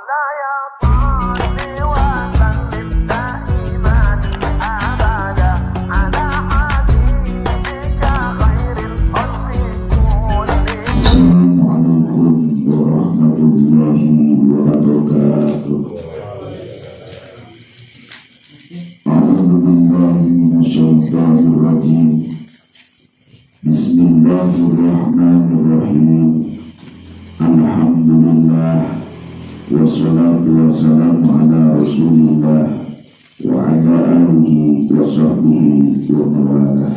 مولاي صل وسلم دائما أبدا على حبيبك خير الخلق كلهم. Assalamualaikum warahmatullahi wabarakatuh. A'udzu billahi minasyaitonir rajim. Bismillahirrahmanirrahim. Alhamdulillah wassalatu wassalamu ala Rasulillah wa ala alihi wa sahbihi wa mawalah.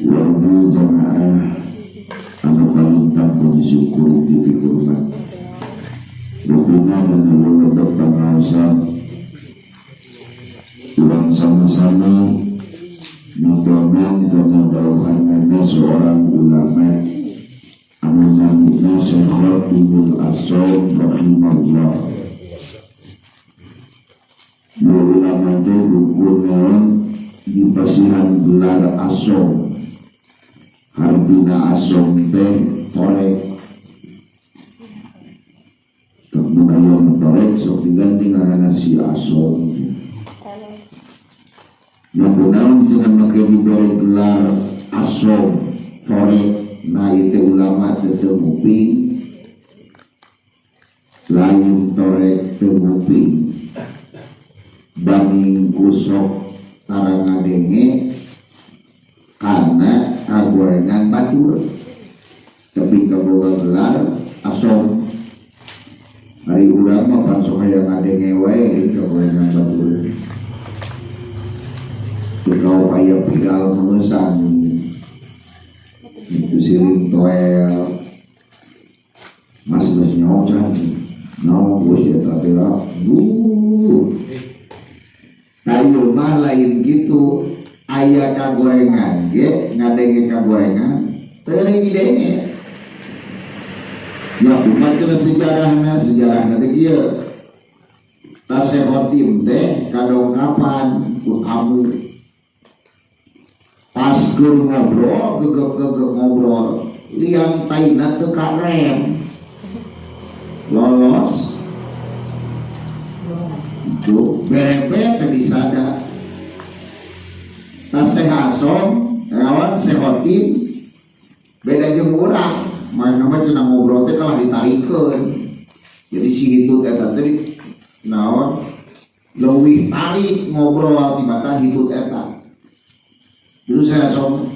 Warga jamaah anu paling disyukuri titi hormat. Rupina dan lebet pangaosan urang sama-sama nontonan kana dawuhanana seorang ulama anu namina Syekh Ibnu Asom rahimahullah. Dua ulama teh buku dipasihan gelar Asom. Hartina Asom teh torek. Mun aya nu torek sok diganti ngaranna si Asom. Ya kunaon cenah make diberi gelar Asom torek? Nah, itu ulama teh teu nguping, lain torek teu nguping, banging kusok tara ngadenge karena kagorengan batur, tapi kaboga gelar Asom. Ari urang mah pan sok aya ngadenge wae deui kagorengan batur. Kau aya viral mengesan itu siring toel mas geus nyocan naon geus eta teh duh. Tayu mah lain gitu, aya kagorengan ge ngadenge kagorengan teu denge. Ya kumaha cenah sejarahna? Sejarahna teh kieu: tas Khotim teh kadongkapan ku tamu, pas keur ngobrol gegep-gegep ngobrol, liang taina teu karem lolos itu berepet teh disada. Tas Syekh Asom rawan Syekh Khotim beda jeung urang main nama cenah ngobrol teh kalah ditarikeun, jadi si itu eta teh naon leuwih tarik ngobrol tibatan hitut eta. Itu saya som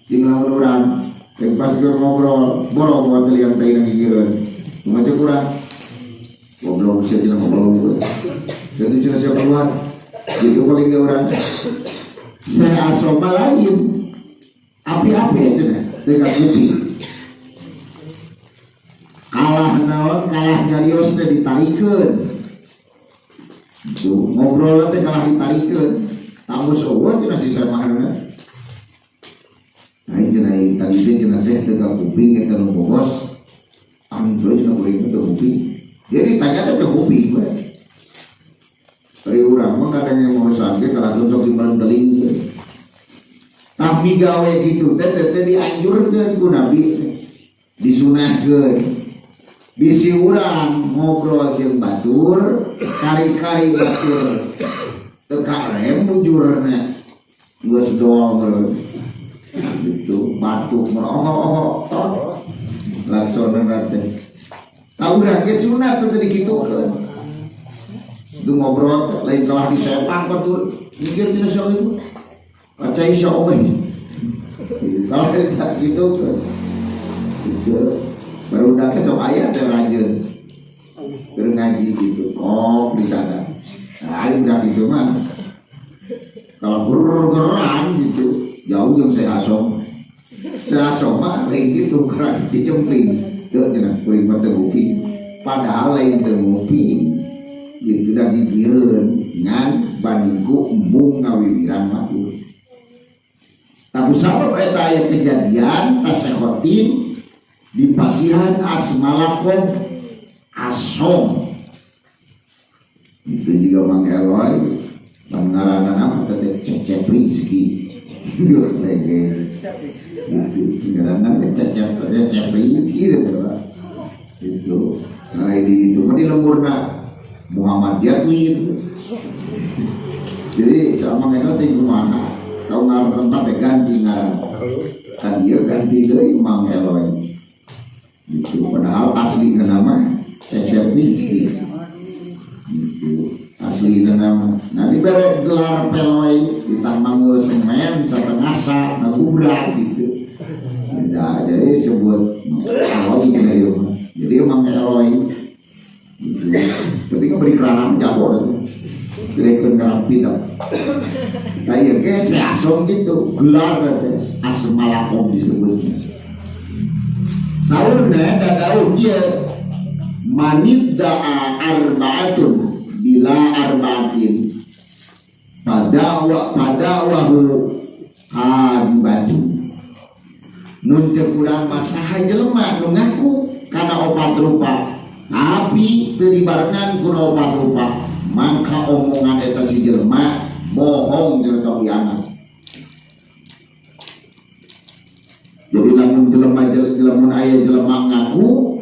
jeung lamun urang yang pas keur ngobrol boro-boro teh liang taina gigireun. Kumaha cek urang? Goblok sia cenah, ngobrol jadi cenah siapa keluar gitu paling ge urang. Saya Asom mah lain, api-api aja cenah teu kuping kalah naon kalah nyarios teh ditarikeun. Tuh, ngobrol teh kalah ditarikeun, tamu eueuh cenah si saya mah. Nah, cenah tadi teh cenah saya teu kuping eta nu bogos anu teu cenah kuring teu kuping, jadi tanya teh teu kuping we. Dari urang mah kadang yang mau sakit kalau sok dimenteling. Tapi gawe gitu teh teh dianjurkeun ku Nabi, disunahkeun. Bisi urang ngobrol jeung batur, kari-kari batur teu karem mujurna geus doang gitu, batuk merohok tot laksana teh. Tahu urang ge sunat teh dikitukeun. Itu ngobrol lain kalah disepak batur mikir tina sok itu kaca isya oge kalau tak gitu gitu. Baru udah ke sok aya teh rajin keur ngaji gitu kok di sana. Nah, ini udah gitu mah kalau ger-geran gitu jauh jeung saya Asom. Saya Asom mah lain gitu, keran dicempling teu cenah kuring mah teu nguping, padahal lain teu nguping gitu da gigireun ngan bandingku embung ngawiwiran batur. Tapi sabab eta aya kejadian tas Khotim di pasihan asmalakom Asom itu juga Mang Eloy pangaranan apa teh, Cecep Rizky gitu, ngaranna teh Cecep Cecep Rizky gitu, Pak. Itu Nah di itu mah di lemburna Muhammad Jatmi gitu. Jadi sama mereka teh kumaha? Kau ngaran tempat teh ganti ngaran. Kan ieu ganti deui Mang Eloy. Gitu padahal asli nama Cecep Rizky. Gitu. Asli nama. Nah dibere gelar Peloy ditambah semen setengah sa ngagubrak gitu. Nah, jadi sebut Eloy gitu. Jadi Mang Eloy gitu. Tapi kan beri keranam jago gitu. Direkun ngerampi dong. Nah iya ge asom gitu gelar teh asmalakom disebutnya. Saurna dadauh dia manidda'a arba'atun bila arba'atin pada'wahu kadibatu. Mun ceuk urang mah saha jelema nu ngaku kana opat rupa tapi teu dibarengan ku opat rupa maka omongan eta si jelema bohong jeung kawianan. Jadi lamun jelema lamun aya jelema ngaku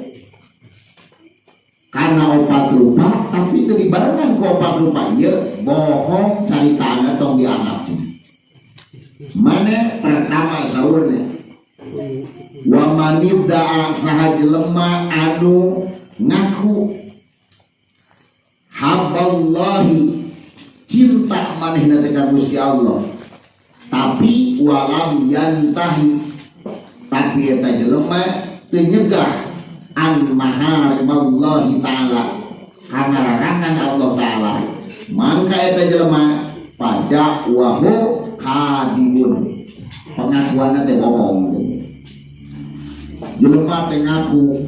kana opat rupa tapi teu dibarengan ku opat rupa ieu bohong caritaana tong dianggap. Mana pertama saurna wa manidda'a saha jelema anu ngaku habballahi cinta manehna teh ka Gusti Allah tapi walam yantahi tapi eta jelema teu nyegah an maharimallahi taala kana larangan Allah taala mangka eta jelema pada wahu kadibun pengakuanna teh bohong. Jelema teh ngaku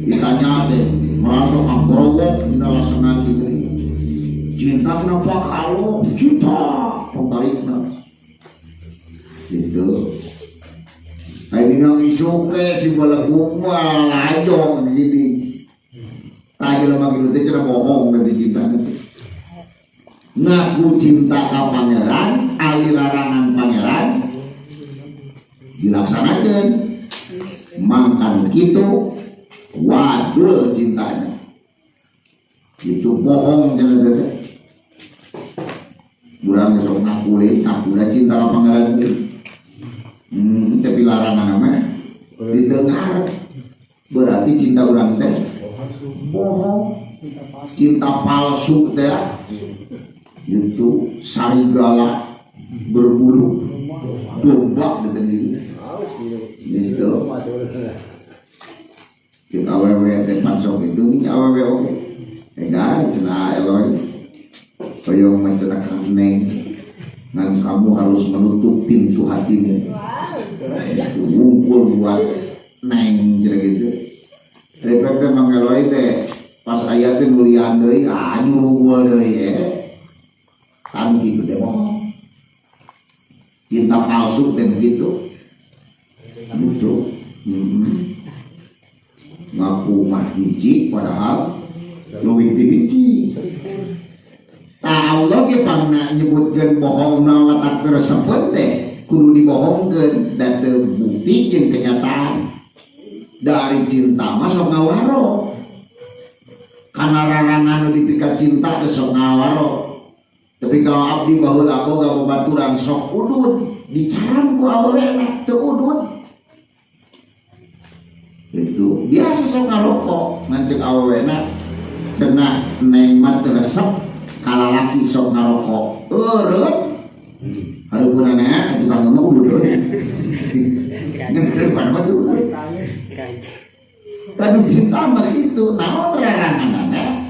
ditanya teh merasa angkorowok dina lasengan gitu. Cinta kenapa kalau cinta pengtarikna gitu. Kayak dengan isu ke si balagung mah lajong gini. Tah jelema kitu teh cenah bohong nanti cinta teh. Ngaku cinta ka pangeran, ali larangan pangeran dilaksanakeun. Mangkan kitu wadul cintanya. Itu bohong cenah teh. Urang sok ngaku le, ngaku cinta ka pangeran teh. Tapi larangan mah didengar berarti cinta urang teh bohong, cinta palsu teh itu sarigala berbulu domba gitu gitu. Cek awewe teh pansok itu ini awewe oke enggak cenah Eloy hoyong mah cenah neng ngan kamu harus menutup pintu hatimu. Itu ngumpul buat neng cenah gitu. Repek teh Mang Eloy teh pas aya teh nulian deui ah nyuruh deui kan gitu teh bohong. Cinta palsu teh begitu. Gitu. Ngaku mah hiji padahal leuwih ti hiji. Tah Allah ge pangna nyebutkeun bohongna watak tersebut teh kudu dibohongkeun dan terbukti jeung kenyataan. Dari cinta mah sok ngawaro. Kana larangan nu dipika cinta teh sok ngawaro. Tapi kalau abdi baheula boga babaturan sok udud dicaram ku awewena teu udud. Itu biasa sok ngarokok ngan ceuk awewena cenah neng mah teu resep kalalaki sok ngarokok. Eureun. Hareupeunana tukang mah udud eureun. Ngan hareupeun mah teu udud. Kadu cinta mah kitu naon laranganana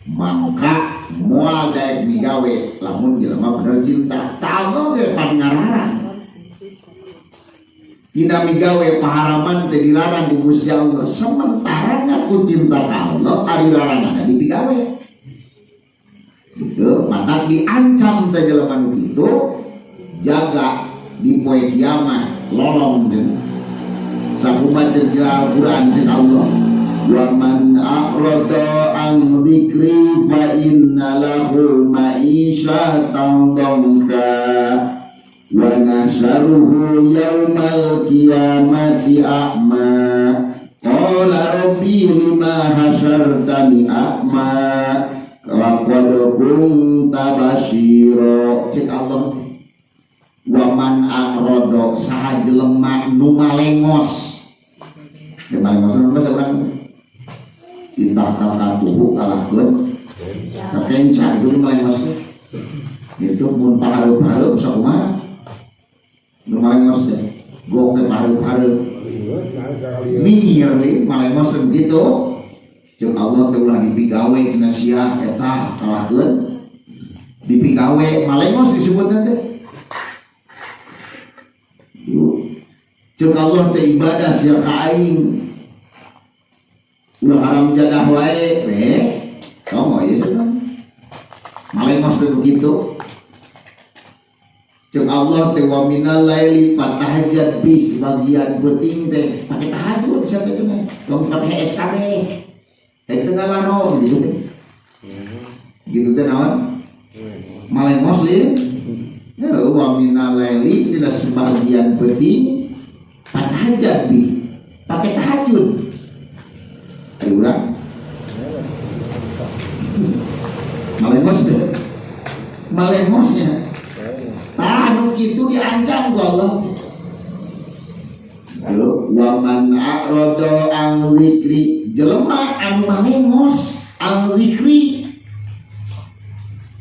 mangka moal daek migawe lamun jelema bener cinta. Tah ge pan ngalarang. Dina migawe paharaman teh dilarang ku Gusti Allah. Sementara ngaku cinta ka Allah ari laranganna dipigawe. Gitu, matak diancam teh jelema nu kitu jaga di poe kiamat lolong jeung sakumaha jeung Al-Qur'an jeung Allah. Wa man a'rada an dzikri fa inna lahu ma'isyatan dhanka wa nasyaruhu yaumal qiyamati a'ma. Qala rabbi lima hasyartani a'ma wa qad kunta basira. Cek Allah wa man a'rada saha jelema nu malengos. Nu malengos nu bahasa urang titah ka katuhu kalahkeun ka kenca itu malengos teh. Itu mun pahareup-hareup sakumaha nu malengos teh. Gok teh pahareup-hareup. Minggir deui malengos teh begitu. Ceuk Allah teh ulah dipigawe cenah sia eta kalahkeun. Dipigawe malengos disebutna teh. Ceuk Allah teh ibadah sia ka aing. Ulah haram jadah wae, tong ieu cenah. Malengos teh begitu. Ceuk Allah teh wa minal laili fatahajjat bi sebagian penting teh pake tahajud sia teh cenah. Tong pake SKB. Eta teh ngawaro gitu teh. Gitu teh naon? Malengos ieu. Ya wa minal laili tina sebagian penting fatahajjat bi pake tahajud. Ayo urang. Malengos teh. Malengosnya. Tah nu kitu diancam ku Allah. Lalu wa man a'rada an dzikri jelema anu malengos an dzikri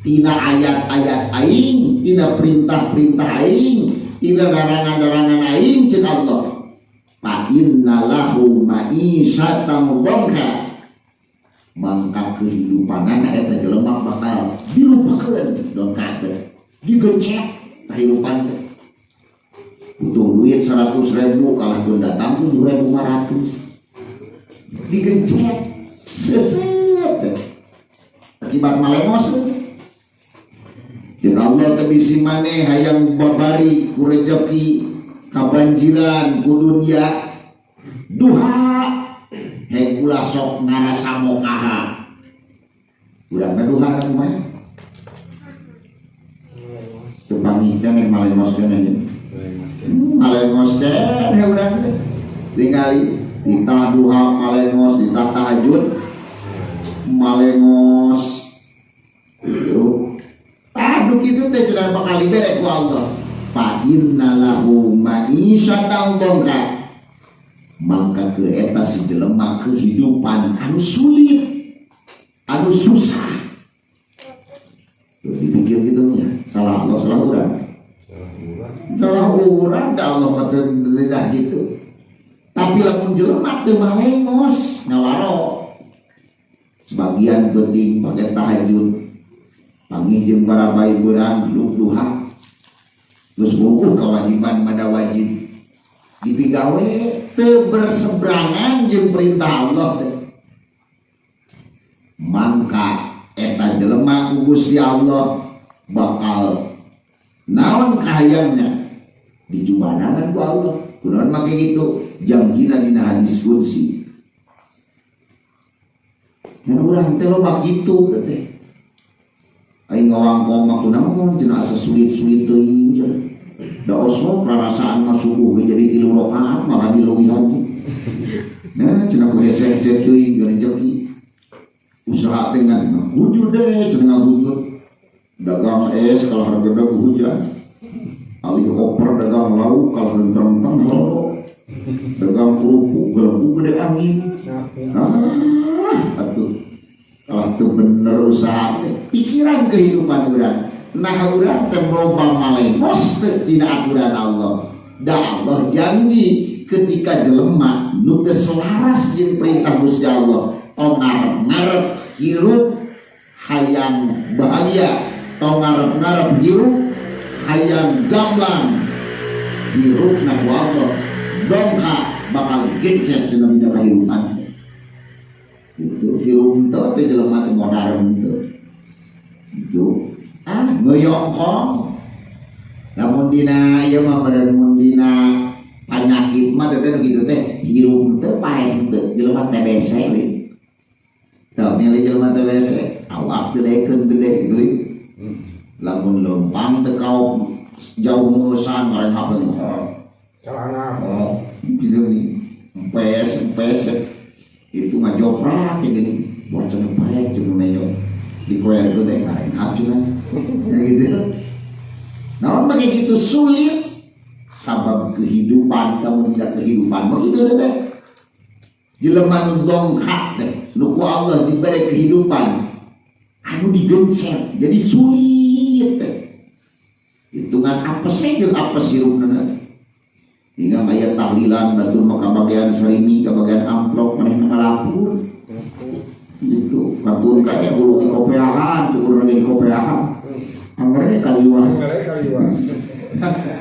tina ayat-ayat aing, tina perintah-perintah aing, tina larangan-larangan aing ceuk Allah. Fa inna lahu ma'isyatan dhanka. Mangka kehidupanana eta jelema bakal dilupakeun dongka teh. Digencet kehidupan teh. Butuh duit 100.000 kalah geun datang 7.500. Digencet seset. Akibat malengos. Jeung Allah teh bisi maneh hayang babari ku rejeki kabanjiran ku dunya duha heng ulah sok ngarasa mokaha. Urang mah duha kan kumaha? Teu panggih keneh malengos keneh. Malengos keneh urang teh. Tingali ditah duha malengos, ditah tahajud malengos. Itu. Aduh kitu teh cenah bakal dibere ku Allah. Fa inna lahu ma'isyatan dhanka. Mangka ke eta si jelema kehidupan anu sulit, anu susah. Tuh, dipikir gitu nya, salah Allah salah urang. Salah urang da Allah mah teu lidah gitu. Tapi lamun jelema teu malengos ngawaro. Sebagian penting pakai tahajud. Panggih jeung para bayi beurang duha. Terus buku kewajiban mada wajib. Dipigawe teu berseberangan jeung perintah Allah teh. Mangka eta jelema ku Gusti Allah bakal naon kahayangna dijubananan ku Allah. Kunaon make kitu? Janjina dina hadis qudsi. Ngan urang teh loba kitu teh. Aing ngawangkong mah kunaon cenah asa sulit-sulit teuing cenah. Da osok rarasaan mah subuh ge jadi 3 rakaat malah dileuwihan teh. Nah cenah ku hese-hese teuing rezeki. Usaha teh ngan wujud deh cenah ngawujud. Dagang es kalau harga dagu hujan. Alih koper dagang lauk kalau rentang-rentang halodo. Dagang kerupuk gelebu gede angin. Ah, atuh. Kalau teu bener usaha teh pikiran kehidupan urang. Nah urang teh loba malengos teh tina aturan Allah. Da Allah janji ketika jelema nu teu selaras jeung perintah Gusti Allah, tong ngarep-ngarep hirup hayang bahagia, tong ngarep-ngarep hirup hayang gamblang. Hirup na ku Allah dongka bakal gencet dina bidang kehidupan. Itu hirup teh teh jelema teh modern teh. Itu ah ngeyongkong. Lamun dina ieu mah beureun mun dina panyakit mah teh kitu teh hirup teh paeh teh jelema TBC we. Tah ningali jelema TBC awak teu daekeun gede gitu li. Lamun leumpang teh kaok jauh meusan ngareng HP. Celana. Oh, gitu nih. Empes. ngepes itu ngajoprak kayak gini buat cenah paek jeung neyo dikoer teh karenghap cenah gitu. Naon make gitu sulit sabab kehidupan kamu tidak kehidupan begitu teh. Jelema nu dongkak teh nu ku Allah diberi kehidupan anu digencet jadi sulit teh. Hitungan apes jeung apes hirupna. Hingga aya tahlilan batur mah kabagian sarimi kabagian amplop manehna ngalapur. Gitu katun kaya guru di kopeahan tuh di kopeahan. Angere kaliwat. Angere kaliwat.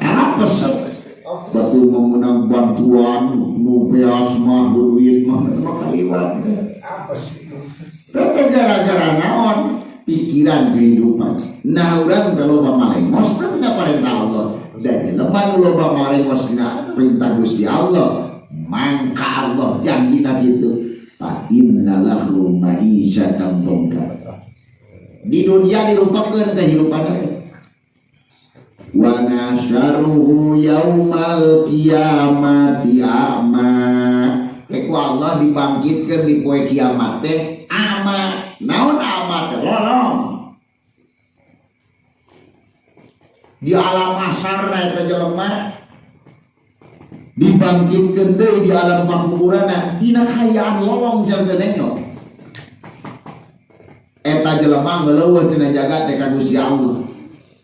Apes batur memenang bantuan nu beas mah duit mah kaliwat. Apes. Tete gara-gara naon pikiran kehidupan. Nah urang teh loba malengos teh dina perintah Allah. Dan jelema nu loba malengos dina perintah Gusti Allah, mangka Allah janjina kitu. Fa innalahu ma'isyatan dhanka. Di dunia dirupakeun kehidupan teh. Wa nasyaruhu yaumal qiyamati a'ma. Ku Allah dibangkitkeun di poe kiamat teh a'ma. Naon a'ma teh? Lolong. Di alam asarna eta jelema dibangkitkeun deui di alam pakuburanna dina kaayaan lolong cenah teu nenyo. Eta jelema ngeleuweuh cenah jagat teh ka Gusti Allah.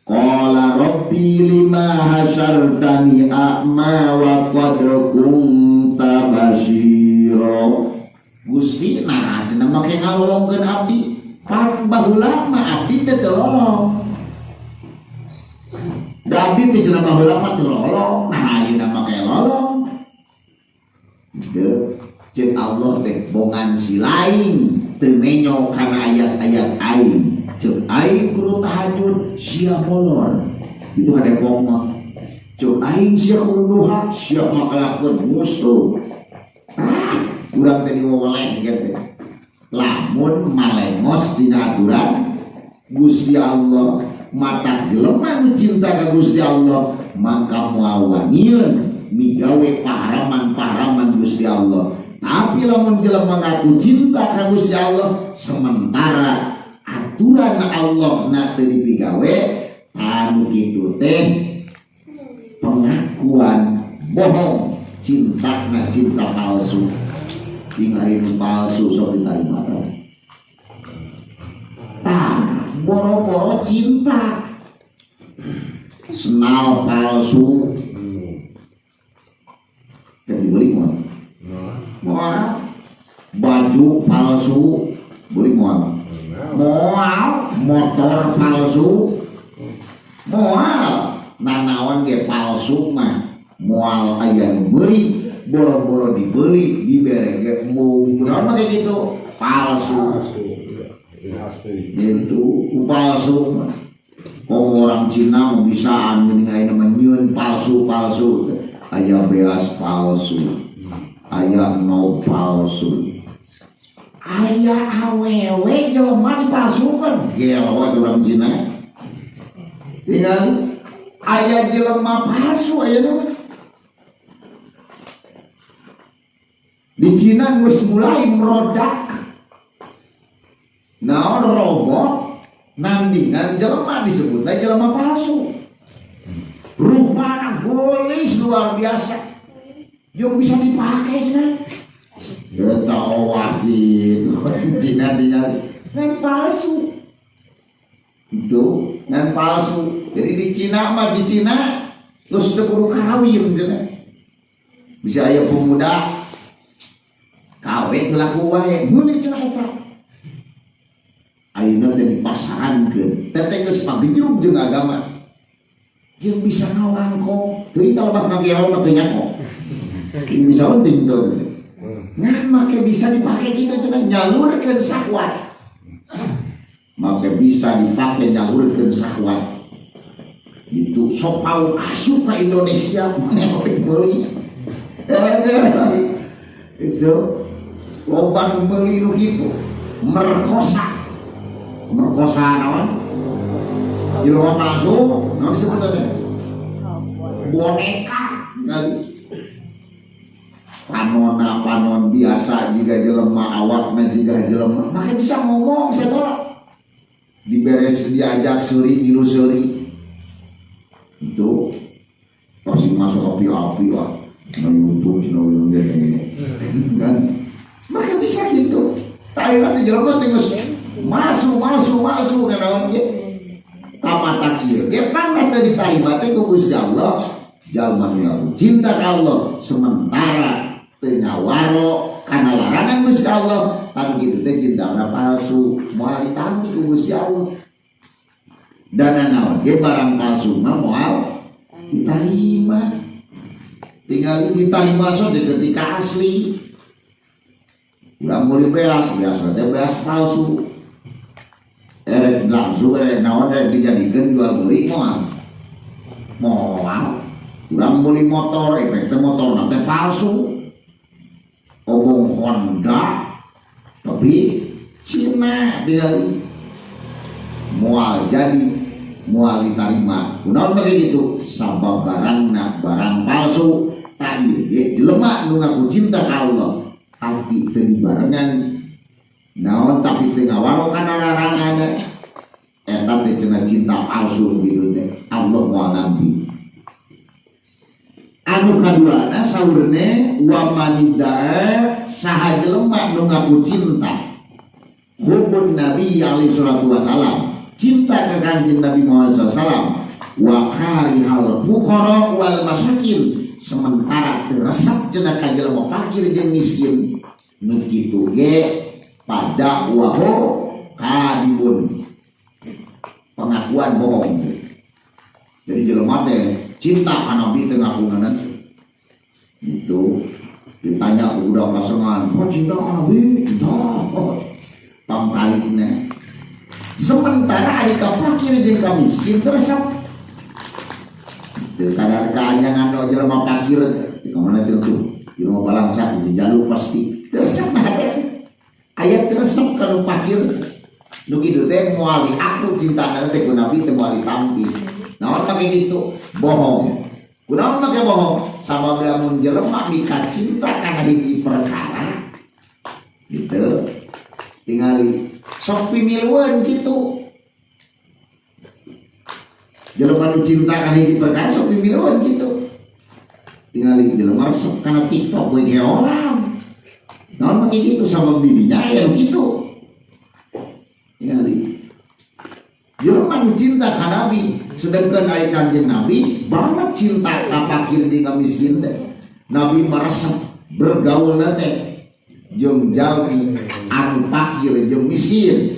Qala rabbi lima hasyartani a'ma wa qad kunta basira. Gusti nah cenah make ngalolongkeun abdi pan baheula mah abdi teh teu lolong. Da abdi teh cenah baheula mah teu lolong, nah ayeuna make lolong. Gitu. Ceuk Allah teh bongan si lain teu menyo kana ayat-ayat aing. Ceuk aing kudu tahajud sia molor. Itu hadepok mah. Ceuk aing sia kudu duha sia makalakeun musuh. Ah, urang teh diweweleh gitu. Lamun malengos dina aturan Gusti Allah, mata jelema nu cinta ka Gusti Allah maka moal wanieun migawe paharaman-paharaman Gusti Allah. Tapi lamun jelema ngaku cinta ka Gusti Allah sementara aturan Allah na teu dipigawe, anu kitu teh pengakuan bohong, cinta na cinta palsu. Tinggal nu palsu sok ditarima. Tah, boro-boro cinta. Senal palsu. Yang dibeli moal. Moal. Baju palsu beli moal. Moal, motor palsu. Moal, nanaon ge palsu mah. Moal aya nu meuli, boro-boro dibeli, dibere ge embung. Naon mah kayak gitu? Palsu. Itu palsu. Kok orang Cina mau bisaan geuning ayeuna mah nyieun palsu-palsu. Aya beas palsu, aya no palsu, aya awewe jelema dipalsukeun. Gelo we orang Cina. Tinggal aya jelema palsu ayeuna mah. Di Cina geus mulai merodak. Naon robot nandingan jelema disebutna jelema palsu. Rupana golis luar biasa. Yang bisa dipakai cenah. Eta owah gitu. Cina tinggal ngan palsu. Itu ngan palsu. Jadi di Cina mah di Cina terus teu kudu kawin cenah. Bisa aya pemuda kawin teu laku wae, meuli cenah eta. Ayeuna teh dipasarankeun. Teh geus pagejrug jeung agama. Jeung bisa ngalangkong, teuing tah lebah ngagelo mah teu nyako. Jeung bisa penting teu. Ngan make bisa dipake kitu cenah nyalurkeun syahwat. Make bisa dipake nyalurkeun syahwat. Itu sok pau asup ka Indonesia mane make meuli. Itu loba nu meuli nu kitu merkosa. Merkosa naon? Jelema palsu, naon disebut teh? Boneka. Panona panon biasa jiga jelema, awakna jiga jelema, maka bisa ngomong segala. Diberes diajak suri, ngilu suri. Itu pasti masuk api-api lah. Nah, YouTube cina ulang gini kan, maka bisa gitu. Tapi nanti jelema teh geus masuk masuk masuk kana ge tamatak ieu ge pangna teu ditarima teh ku Gusti Allah. Jalma nu ngaku cinta ka Allah sementara teu ngawaro kana larangan Gusti Allah, tan kitu teh cintana palsu, moal ditampi ku Gusti Allah. Dan naon ge barang palsu mah moal diterima, tinggal diterima so ketika asli. Udah mulai beas, biasa teh beas palsu. Erek langsung erek naon erek dijadikan jual beli moal. Moal. Urang beli motor, efek teh motor teh palsu. Obong Honda tapi Cina dia moal jadi, moal diterima. Kunaon make gitu? Sabab barangna barang palsu. Tak ieu ge jelema nu ngaku cinta ka Allah tapi teu dibarengan naon, tapi teu ngawaro kana larangan, eta teh cenah cinta palsu gitu teh Allah moal nampi. Anu kaduana saurne wa manidda'a, saha jelema nu ngaku cinta hubun Nabi alaihi salatu wasalam, cinta ke Kanjeng Nabi Muhammad SAW, wa karihal fuqara wal masakin, sementara teu resep cenah ka jelema fakir jeung miskin, nu kitu ge pada waho kadibun, pengakuan bohong. Jadi jelema teh cinta ka Nabi teh ngakunanan itu ditanya ku budak pasangan, "Oh, cinta ka Nabi?" "Cinta." Pangtalikna sementara ari ka fakir jeung ka miskin teu resep. Teu kadar kaanyangan nu jelema fakir di mana cenah tuh jelema balangsa di jalur pasti teu resep mah teh aya teu resep ka nu fakir. Nu kitu teh moal diaku cintana teh ku Nabi teh, moal ditampi. Naon make gitu? Bohong. Kunaon make bohong? Sabab lamun jelema mika cinta kana hiji perkara gitu, tingali sok pimilueun gitu. Jelema nu cinta kana hiji perkara sok pimilueun gitu. Tingali jelema resep kana TikTok we geolan. Naon make gitu? Sabab didinya aya nu kitu. Tingali jelema nu cinta ka Nabi, sedangkan ari Kanjeng Nabi banget cinta ka fakir jeung ka miskin teh. Nabi meresep bergaul teh jeung jalmi anu fakir jeung miskin.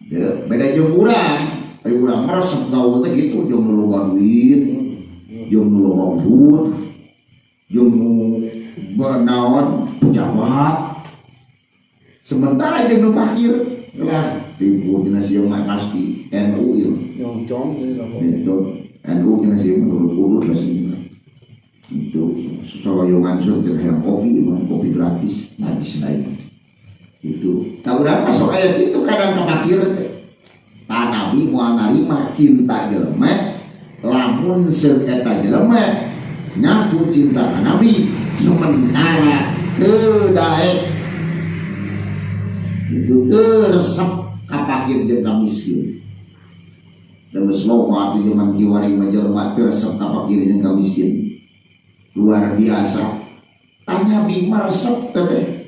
Ya, beda jeung urang. Ari urang meresep gaul teh gitu jeung nu loba duit, jeung nu loba udut, jeung nu naon pejabat. Sementara jeung nu fakir lah tipu tina sieu mah pasti NU ieu. Nyongcong ini lah. Itu NU tina sieu mah urut-urut lah sih. Itu sosoyongan sur hayang kopi mah kopi gratis najis lain. Itu tahu berapa sok aya kitu kadang ka fakir teh. Ta Nabi moal narima cinta jelema lamun seuk eta jelema ngaku cinta ka Nabi sementara teu daek itu teu resep ka fakir jeung ka miskin. Geus loba atuh zaman kiwari mah jelema teu resep ka fakir jeung ka miskin. Luar biasa. Tah Nabi mah resep teh.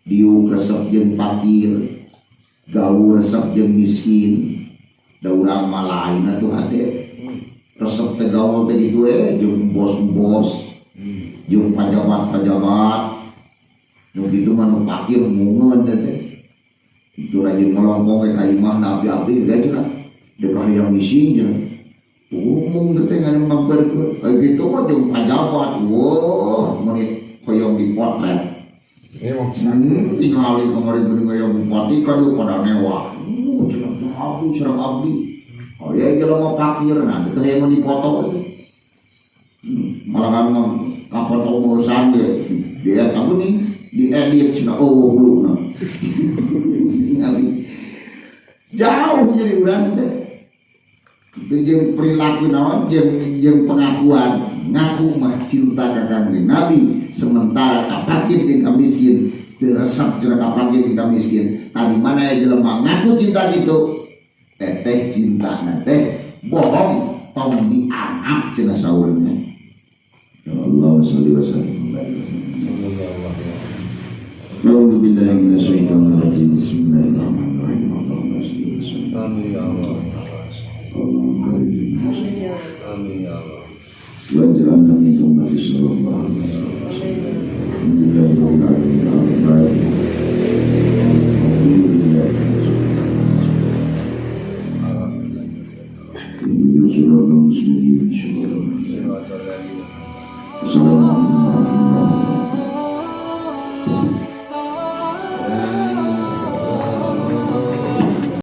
Diuk resep jeung fakir, gaul resep jeung miskin. Da urang mah lain atuh hate. Resep teh gaul teh kitu we jeung bos-bos, jeung pajabat-pajabat. Nu kitu mah nu fakir mungeun teh. Itu rajin melongkong ke ka imah api-api ge cenah. Dek hayang ngising cenah. Umum teh ngan mamperkeun. Kayak gitu mah jeung pajabat. Wah, meuni hoyong dipotret. Ini mau Tingali kamari geuning aya bupati kadu pada mewah. Cenah abdi, cenah abdi. Oh ya jelema fakir nah itu hayang dipoto. Malahan mah kapoto urusan ge. Dia tahu nih diedit cenah oh huluna. Abdi. Jauh jadi urang teh. Itu jeung perilaku naon jeung jeung pengakuan. Ngaku mah cinta ka Kangjeng Nabi, sementara ka fakir jeung ka miskin teu resep cenah, ka fakir jeung ka miskin. Tadi mana ya jelema ngaku cinta gitu, teteh cinta teh bohong, tong dianggap cenah saurnya. Ya Allah, sholli wa sallim wa barik. A'udzu billahi minasyaitonir rajim. Bismillahirrahmanirrahim. Allahumma sholli wa sallim. Amin ya Allah. Allahumma barik. Amin ya Allah. Waj'alna min ummati sallallahu alaihi wasallam. Alhamdulillahirabbil alamin. Al-Fatihah. Alhamdulillah. Alhamdulillah. Ihdinas siratal mustaqim. Siratal ladzina Assalamualaikum.